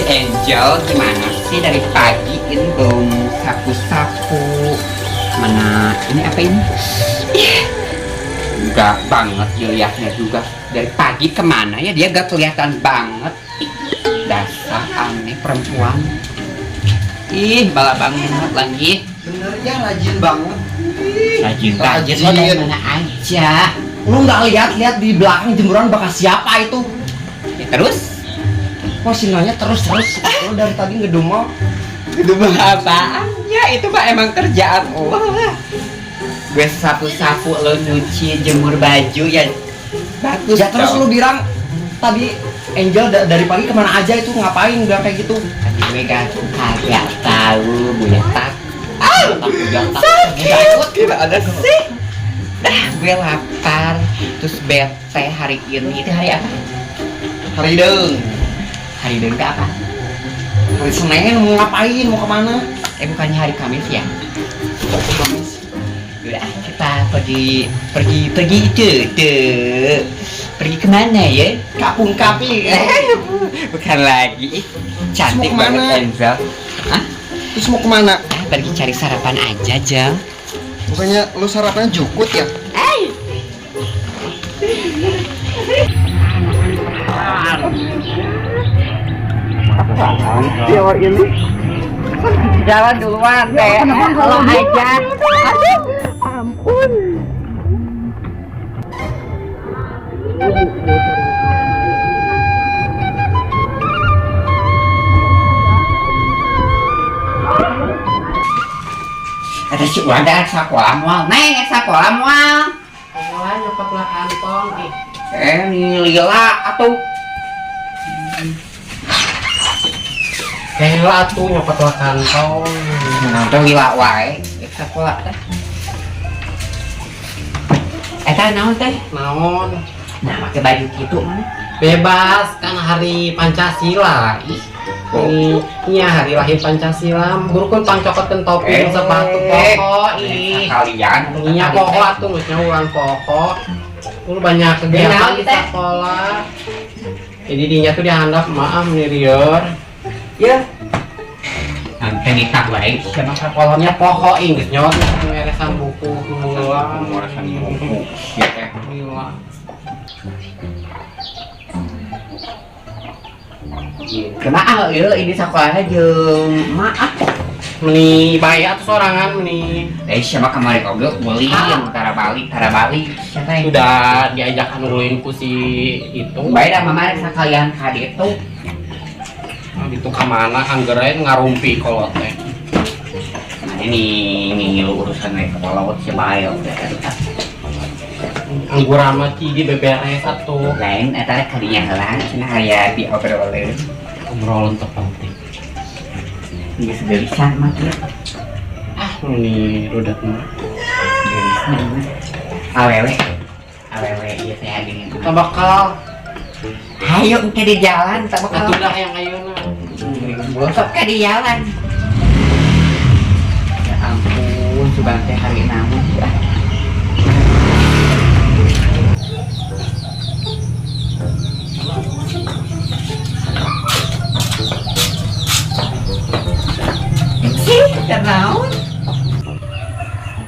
Angel gimana sih dari pagi ini belum sapu-sapu. Mana ini apa ini? Ih, enggak banget dilihatnya juga. Dari pagi kemana ya dia gak kelihatan banget. Ih, dasar aneh perempuan. Ih, bala banget lagi. Bener ya, rajin banget. Rajin rajin lo dari mana aja? Lu nggak lihat-lihat di belakang jemuran bekas siapa itu? Ya, terus? Kok sinanya terus-terus? Lu dari tadi ngedumel. Ngedumel apaan? Ya itu mah emang kerjaan lo lah. Gue sapu-sapu, lo nyuci, jemur baju ya bagus. Ya terus dong. Lu bilang tadi Angel dari pagi kemana aja itu, ngapain bilang kayak gitu? Tadi gue kagak tahu, gue tak. Ah, sakit. Gimana sih? Dah, gue lapar, terus bete hari ini. Itu hari apa? Hari Deung. Hari Deung ke apa? Hari Senin. Mau ngapain? Mau kemana? Bukannya hari Kamis ya? Kamis. Udah, kita pergi itu tuh. Pergi kemana ya? Kapung kapi. Bukan lagi. Cantik banget Angel. Hah? Terus mau kemana? Pergi cari sarapan aja, Jel. Bukannya lu sarapannya jukut ya? Yo ini jalan duluan deh, lo aja. Aduh, ampun. Ada si Wanda sekolah mual, neng sekolah mual. Sekolah nyokot lah kantong. Nih lila atuh. Lila tuh nyokot lah kantong. Nonton lila wae sekolah teh. Eta naon teh? Naon? Nah, pakai baju gitu mana? Bebas kan hari Pancasila. Ih. Ini hari lahir Pancasila. Burukun pangcokotkeun topi sepatu pokok. Ih. Kalian. Nya pokok atuh geus ulang pokok. Lu banyak kegiatan di sekolah. Jadi dinya tuh dihandap maaf nih Rior. Ya. Nanti nikah wae siapa sekolahnya pokok geus nyawa ngeresan buku heula. Ngeresan buku. Ya teh. Lila. Kenapa ya ini sekolahnya jeung maaf. Meni bae atuh sorangan meni. Siapa kemarin oge ulin tara balik siapa yang sudah diajakan ulin ku si itu. Bae dah mama rek sakalian ka ditu. Ditu ka mana anggereun ngarumpi kolot teh. Nah ini ngilu urusan we kolot si bae udah. Anggura mah cigi beberes atuh. Lain eta rek kadinya heula cenah aya diobrolkeun. Obrolan teu penting. Geus geulisan mah kieu. Ah, ini rudat mah. Geulisan mah. Awewe. Awewe ieu teh geuning. Kita bakal hayo engke di jalan tak bakal. Atuh dah yang ayeuna. Bosok ke di jalan. Ya ampun, sugan teh hari naon ya.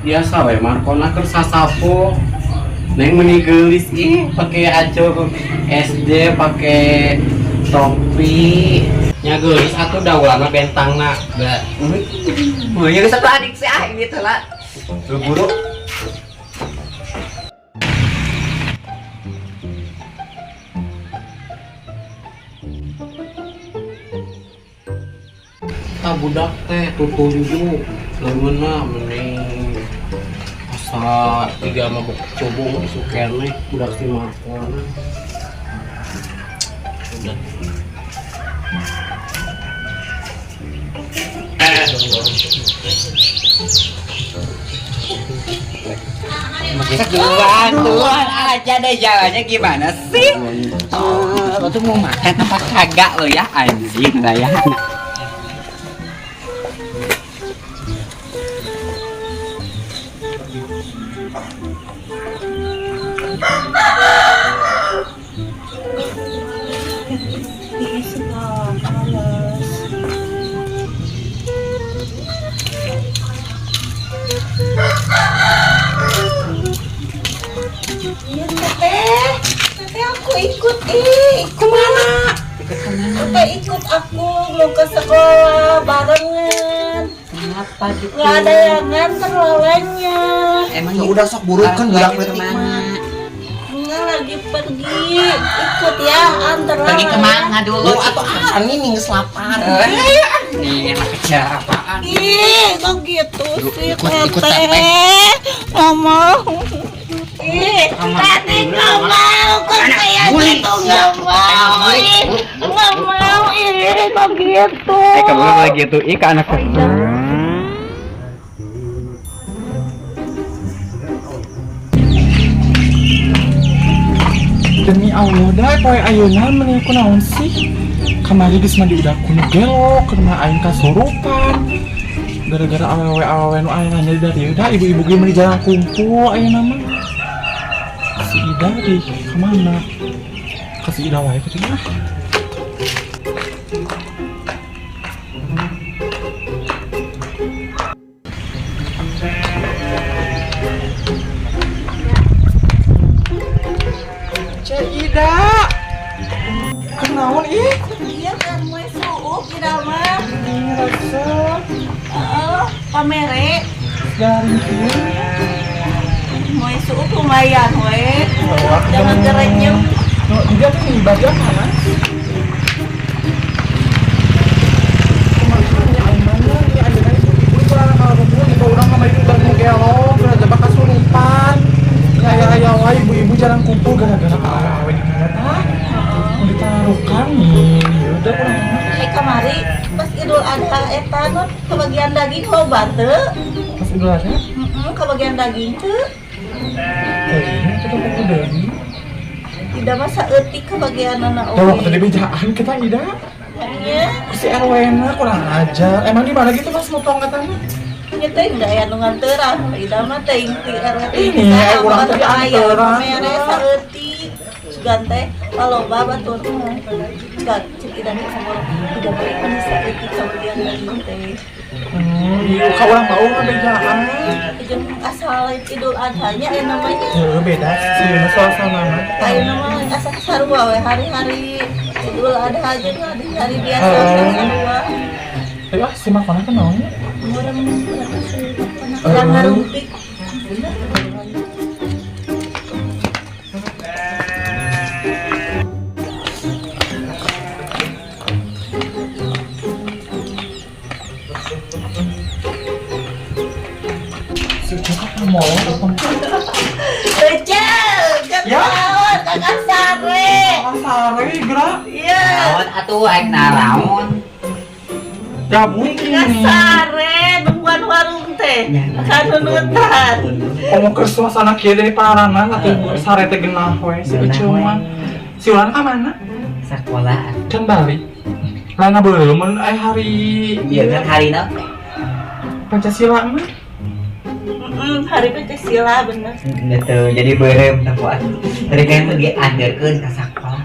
Biasa we Markona keur sasapu. Neng meni geulis ih, pake aco SD, pake topi. Nya geulis atuh da ulana bentangna. Ba. Mun geus atuh adik sih ah ini teh lah. Buru. Ta budak teh tutunjuk leungeunna mending asa tiga mabuk cobong isu keneh budak si Markona. Udah. Duluan aja deh jalannya gimana sih? Lo tuh mau makan apa kagak lo ya anjing lah ya. Aku ikut ih. Kemana? Ikut kemana? Oke, ikut aku mau ke sekolah barengan. Kenapa gitu? Nggak ada yang nganter lalanya. Emang Ya udah sok buruk kan budak lagi leutik kemana? mah. Enggak lagi pergi. Ikut ya, anter Pergi lala. kemana dulu? Lu atau ani nih geus lapar. Nih anak kecil apaan? Ih, kok gitu sih Ikut, ikut, teteh? Nggak mau. Ih, teteh nggak mau. Kok kayak gitu nggak mau. Ih, nggak mau. Ih, kok gitu. Kamu lagi gitu, ih ke anak kecil. Demi Allah dah poe ayeuna meni kunaon sih? Kamari geus mandi udah kuno gelo, kena aing kasurupan. Gara-gara awewe-awewe nu aya nanya dari ieu dah ibu-ibu ge meni jarang kumpul ayeuna mah. Si Ida di kemana? Ka si Ida wae kitu mah. Cek Ida. Kenaon ih? Iya kan, mau suuk tidak mah. Ini resep Heeh, pamere. garing kieu. Mau suuk lumayan we. Jangan kerenyem. No, Ida tuh nih bagian mana? Ibu-ibu jarang kumpul gara-gara awewe di mana tah? Mau ditaruhkan nih, yaudah kurang Eh kamari pas Idul Adha eta nu kebagian daging loba teu? Pas Idul Adha? Heeh, kebagian daging teu. Kayaknya kita kumpul deui. Tidak masa eutik kebagianana Tuh waktu oge. di bejaan kita Ida. Nya, Si RW na kurang ajar. Emang di mana gitu pas motong katanya? nya teh da aya nu nganteran, Ida mah teuing ti RW teh. Ini, urang teh dianteran. Mere saeutik. Sugan teh loba batur mah. Sugan cek Ida teh sama Ida balik mah saeutik kebagian daging teh. Iya, ka urang mau ngabejaan. Jeung asal lain Idul Adha-nya aya namanya. Heeh, beda sih suasana mah. Ayo nama lain asa sarua we hari-hari Idul Adha jeung hari-hari biasa asa sarua. Tapi ah si Makona kan naonnya? Urang urang ngarumpik. Bener. Si Ucok apa mau? Ecel, Ya. ketahuan kakak sare. Sare gerak. Iya. Naon atuh aing naraon. Gabung Kakak ini. sare nungguan warung teh. Kanunutan. Ngomong ke suasana kieu dari paranan atuh sare teh genah we si Ucok mah. Si Ulan ka mana? Sekolah. Kan balik. Lain belum mun aya hari Iya kan hari na. Pancasila mah. Hari Pancasila bener. Betul, jadi beureum teh puas. Tadi kan dianderkeun ka sakola.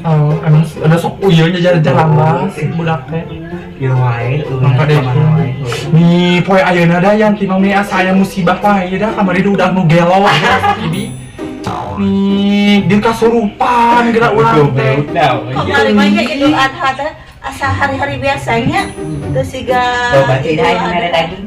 Oh, emang ada sok uyeuh jalan-jalan mah si budak teh. Ieu wae, Mangka deh. Nih, poe ayeuna da yang ti mami asa aya musibah wae da kamari udah nu gelo ya ibi. Nih, di kasurupan geura urang teh. Kamari mah nya Idul Adha teh asa hari-hari biasanya teu siga Loba teh aya mere daging.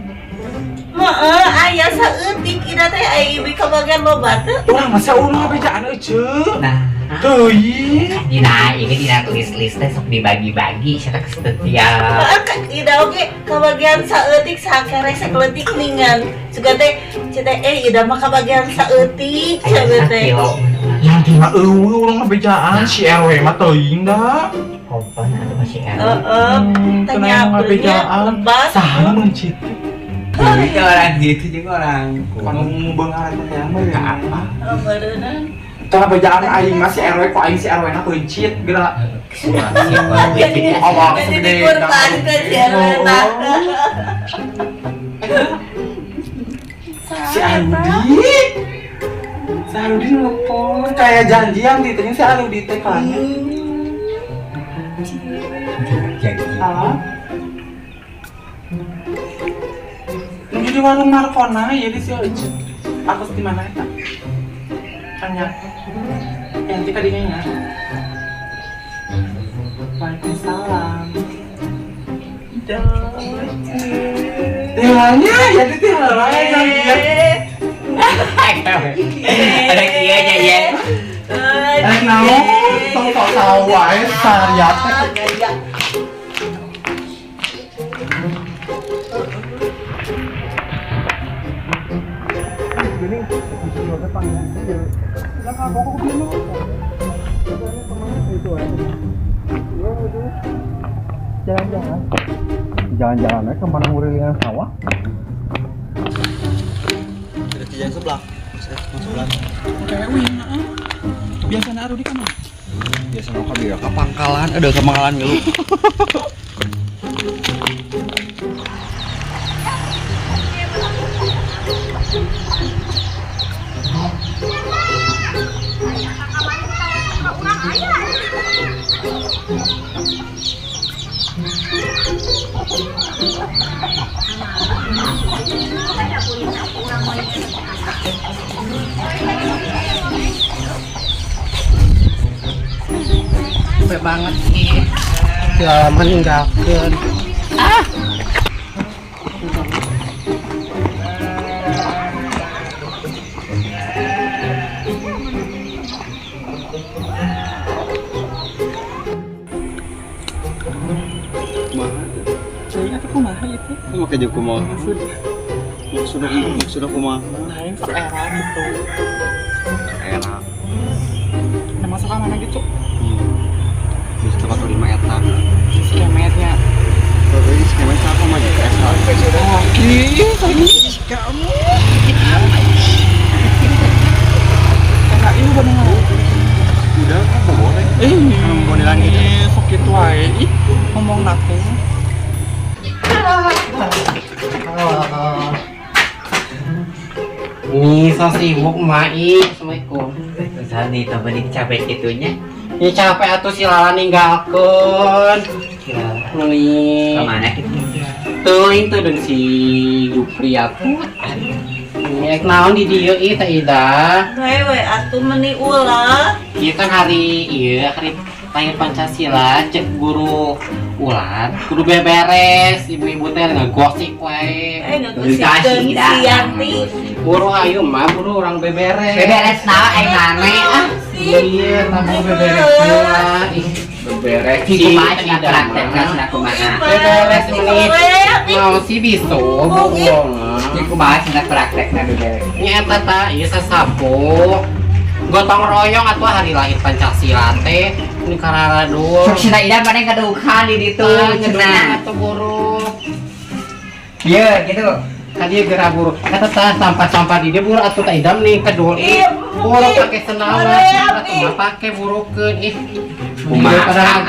Heeh, aya saeutik ida teh aya ibi kabagian loba teu. Urang mah saurang ngabejaan euceu. Nah, Teuing. dina ini dina list-list teh sok dibagi-bagi sia teh setiap. Heeh, ka ida oge kabagian saeutik sakere sakeleutik ningan. Sugan teh cenah ida mah kabagian saeutik Aya cenah teh. sakilo. Yang ti mah eueuh urang ngabejaan si RW mah teuing da. Kompon atuh masih RW. Heeh, tanya ngabejaan. lebas. Saha meuncit teh? Jadi ke orang gitu juga orang. Kanu beunghar teh mah ya apa? Meureunna. Tah bejaan aing mah si RW kok aing si RW na peuncit geura. Jadi Awak jadi segede dikorbankeun si RW tah. Si Arudi. Si Arudi nelpon kayak janjian ditanya si Arudi teh kan. Ah. Nuju di warung Markona ya di si Oce. Aku di mana eta? Tanya. Nanti kadinya ya. Waalaikumsalam. Tilanya, ya itu tilanya. Ada kieu nya ye. Eh, naon? Tong tok tahu wae sariat teh. Jalan-jalan. Jalan-jalannya ke mana ngurilingan sawah? Jalan sebelah. Sebelah. Oke, wih, biasanya aduh di mana? Biasanya ka dieu ka pangkalan, ada ka pangkalan ngelu. Capek banget ih. Jalan ninggalkeun. Ah. Cai atuh kumaha itu? Make jeung kumaha? Maksudna kumaha? Lain era gitu. Era. Nah, masuk ke mana gitu? Bisa tempat lima eta. Si kemetnya. Kalau ini si kemet apa mah jeung SH. Oke, kamu. Enggak ini bener. Udah kan boleh. Ngomongin gitu. Sok kitu wae. Ih, ngomong nate. Nih, so sibuk mai. Assalamualaikum. Sani temenin capek gitunya. Ini capek atuh si Lala ninggalkeun. Nih. Kemana gitu? Teuing teu deung si Jupri atuh. Nih, naon di dieu ieu teh Ida? Wewe atuh meni ulah. Ieu kan hari ieu hari lahir Pancasila, cek guru ulan kudu beberes, ibu-ibu teh ngegosip wae. Ngegosipkeun si Yanti. Buru ayo mah, buru orang beberes. Beberes naon aing maneh ah. Iya, tambah beberes lah. Ih, Beberes si kumaha cenah praktekna cenah kumaha. Beberes menit. Mau si biso bohong. Si kumaha cenah praktekna beberes. Nya eta ta, ieu sasapu. Gotong royong atuh hari lahir Pancasila teh ini kararadul. Sok cenah ida maneh kadukan di ditu cenah. Atuh buru. Ieu gitu. Kan dia gerak buru. Eta tah sampah-sampah di dia buru atuh tah idam nih kedul. Iya, Buru pakai senawan, atuh mah pake burukeun ih. Kumaha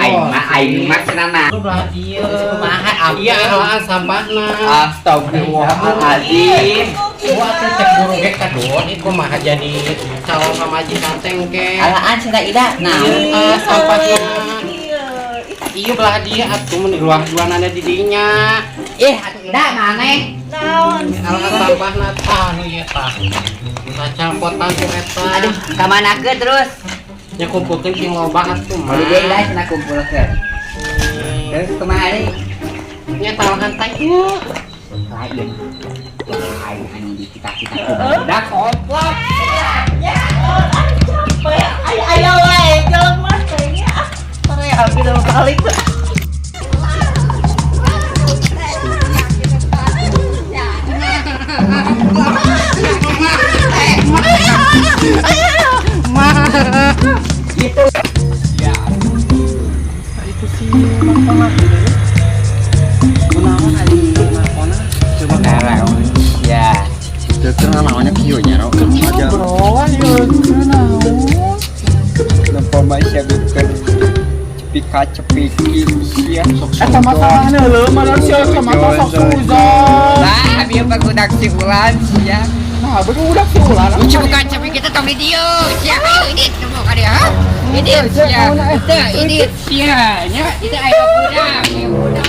aing mah cenah mah. Belah dieu. Kumaha Iya, alaan sampahna. Astagfirullahaladzim. Gua atuh cek buru ge kadon ih kumaha jadi calon pamajikan teh engke. Alaan cenah ida. Nah, Iya, sampahna. Iya belah dia atuh mun luah duanana di dinya. Ih, atuh ida maneh. Naon sih? Alaan sampahna tah nu ieu tah. Sacampotan ku eta. Aduh, ka manakeun terus? Nya kumpulkeun sing loba atuh mah. Di dieu ida cenah kumpulkeun. Terus kumaha deui? Nya talahan teh ieu. Lain. Lain anu di kita-kita kumaha komplok. Ya, capek. Ayo ayo wae jelema teh nya. Ah, pare abi udah balik. Gitu. Ya. Nah, itu si Markona gitu ya. Kunaon ari Markona? Coba Naraon ya. Teu naonnya kieu nya, Ro. Aja. Bro, ayo naon? Nempo mah sia bukan cepika cepiki sia sok Eta masalahna leuh, mana sia sama sok suzon. Lah, bieu barudak si ulan sia. Nah, barudak si ulan. Lucu bukan cepik kita tong di dieu. Sia ayo ini temu ka dieu. Ha? Ini sia. Teu ini sia nya itu aya budak, aya budak.